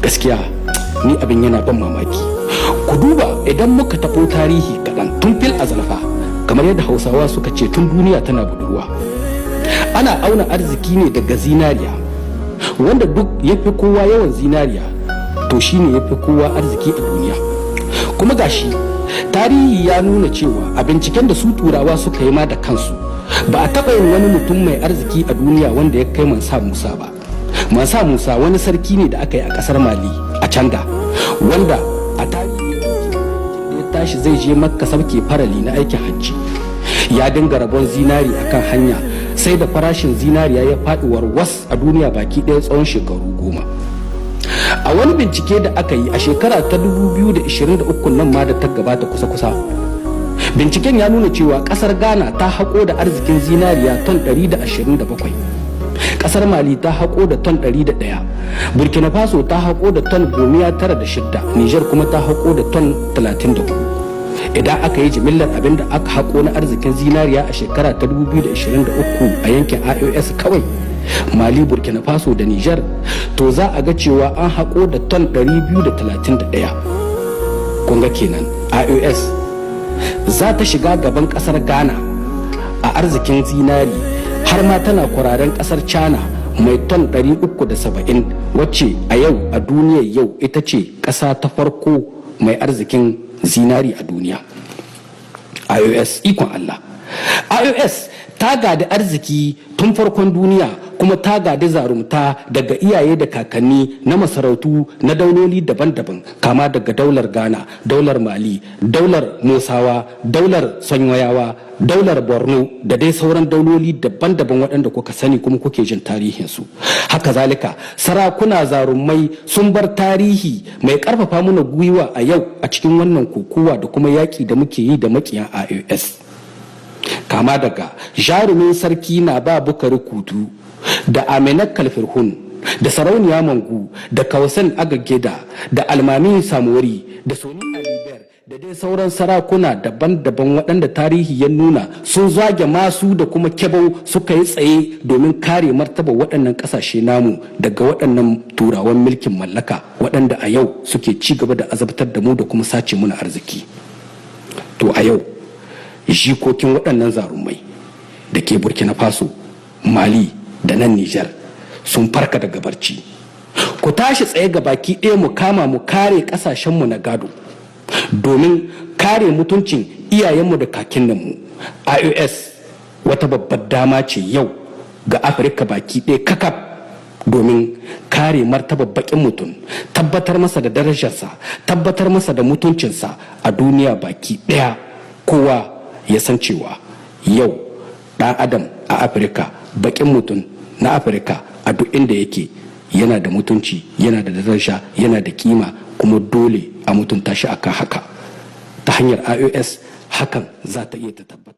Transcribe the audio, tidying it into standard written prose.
Gaskiya ni abin yana ban mamaki. Ku duba, idan muka taɓo tarihi kaɗan, tun fil azalfa, kamar yadda Hausawa suka ce, tun duniya tana budurwa, ana auna arziki ne daga zinariya. Wanda duk ya fi kowa yawan zinariya, to shine ya fi kowa arziki a duniya. Kuma gashi tarihi ya nuna cewa a binciken da su Turawa suka yi ma da kansu, ba a taɓa yin wani mutum mai arziki a duniya wanda ya kai Mansa Musa ba. Mansa Musa wani sarki ne da aka yi a ƙasar Mali a canda, wanda a tarihi da ya tashi zai je Makka sauke farali na aikin hajji, ya dinga rabon zinari akan hanya, sai da farashin zinariya ya faɗi warwas a duniya baki ɗaya tsawon shekaru 10. A wani bincike da aka yi a shekara ta 2023 nan ma da ta gabata kusa-kusa, binciken ya nuna cewa kasar Ghana ta haƙo da arzikin zinariya ton 127, kasar Mali ta haƙo da ton 101, Burkina Faso ta haƙo da ton 96, Niger kuma ta haƙo da ton 34. Idan aka yi jimillar abin da aka haƙo na arzikin zinariya a shekara ta 2023 a yankin AES kawai, Mali, Burkina Faso da Niger, to za a ga cewa an haƙo da ton 231. Kun ga kenan AES za ta shiga gaban ƙasar Ghana a arzikin zinari, har ma tana kuraren ƙasar China mai ton 370, wacce a yau, a duniyar yau, ita ce ƙasa ta farko mai arzikin zinari a duniya. AES, ikon Allah! AES ta gadi arziki tun farkon duniya, kuma ta gadi zarumta daga iyaye da kakanni na masarautu na dauloli daban-daban, kama daga daular Ghana, daular Mali, daular Musawa, daular Sonwayawa, daular Borno da dai sauran dauloli daban-daban waɗanda kuka sani kuma kuke jin tarihinsu. Haka zalika, sarakuna zarumai sun bar tarihi mai ƙarfafa mana gwiwa a yau a cikin wannan kokowa da kuma yaƙi da muke yi da makiyan AES, kama daga jarumin sarki na ba Bukari Kutu da Aminat Kalfirhun da Sarauniya Mangu da Kausan Agageda da Almami Samuwari da Soni Aliber da dai sauran sarakuna daban-daban waɗanda tarihi ya nuna sun zage masu da kuma kyabau, suka yi tsaye domin kare martaba waɗannan ƙasashe namu daga waɗannan Turawan mulkin mallaka, waɗanda a yau suke ci gaba da azabtar da mu da kuma sace muna arziki. To a yau jikokin waɗannan zarumai da ke Burkina Faso, Mali da nan Nijar sun farka daga barci. Ku tashi tsaye ga baki ɗaya, mu kama mu kare ƙasashenmu na gado domin kare mutuncin iyayenmu da kakinninmu. AES wata babbar dama ce yau ga Afirka baki ɗaya kakaf domin kare martabar baƙin mutum, tabbatar masa da darajarsa, tabbatar masa da mutuncinsa a duniya baki ɗaya. Kowa ya san cewa yau ɗan adam a Afirka, baƙin mutum na Afirka, a duk inda yake, yana da mutunci, yana da daraja, yana da kima, kuma dole a mutunta shi akan haka. Ta hanyar AES hakan za ta iya ta tabbata.